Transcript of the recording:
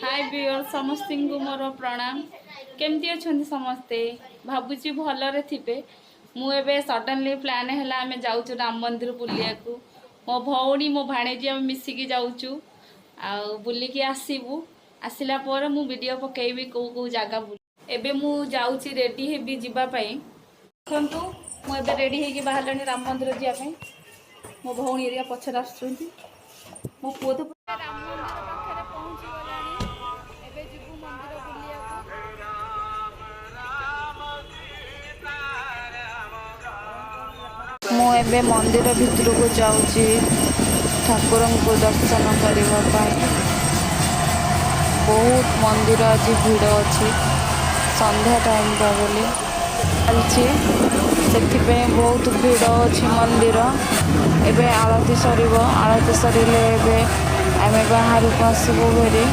High ଭିଉଅର, ସମସ୍ତଙ୍କୁ ମୋର ପ୍ରଣାମ। କେମିତି ଅଛନ୍ତି ସମସ୍ତେ? ଭାବୁଛି ଭଲରେ ଥିବେ। ମୁଁ ଏବେ ସଡନଲି ପ୍ଲାନ୍ ହେଲା, ଆମେ ଯାଉଛୁ ରାମ ମନ୍ଦିର ବୁଲିବାକୁ। ମୋ ଭଉଣୀ, ମୋ ଭାଣେଜୀ, ଆମେ ମିଶିକି ଯାଉଛୁ ଆଉ ବୁଲିକି ଆସିବୁ। ଆସିଲା ପରେ ମୁଁ ଭିଡ଼ିଓ ପକେଇବି କେଉଁ କେଉଁ ଜାଗା ବୁଲି। ଏବେ ମୁଁ ଯାଉଛି, ରେଡ଼ି ହେବି ଯିବା ପାଇଁ। ଦେଖନ୍ତୁ, ମୁଁ ଏବେ ରେଡ଼ି ହେଇକି ବାହାରିଲାଣି ରାମ ମନ୍ଦିର ଯିବା ପାଇଁ। ମୋ ଭଉଣୀ ଏରିଆ ପଛରେ ଆସୁଛନ୍ତି। ମୋ ପୁଅ ତ ରାମ ମନ୍ଦିର ପାଖରେ ପହଞ୍ଚି ଗଲାଣି। ଏବେ ଯିବୁ ମନ୍ଦିର ବୁଲିବାକୁ। ମୁଁ ଏବେ ମନ୍ଦିର ଭିତରକୁ ଯାଉଛି ଠାକୁରଙ୍କୁ ଦର୍ଶନ କରିବା ପାଇଁ। ବହୁତ ମନ୍ଦିର ଆଜି ଭିଡ଼ ଅଛି। ସନ୍ଧ୍ୟା ଟାଇମ୍ଟା ବୋଲି ଚାଲିଛି, ସେଥିପାଇଁ ବହୁତ ଭିଡ଼ ଅଛି ମନ୍ଦିର। ଏବେ ଆଳତି ସରିବ। ଆଳତି ସରିଲେ ଏବେ ଆମେ ବାହାରକୁ ଆସିବୁ ଭେରି।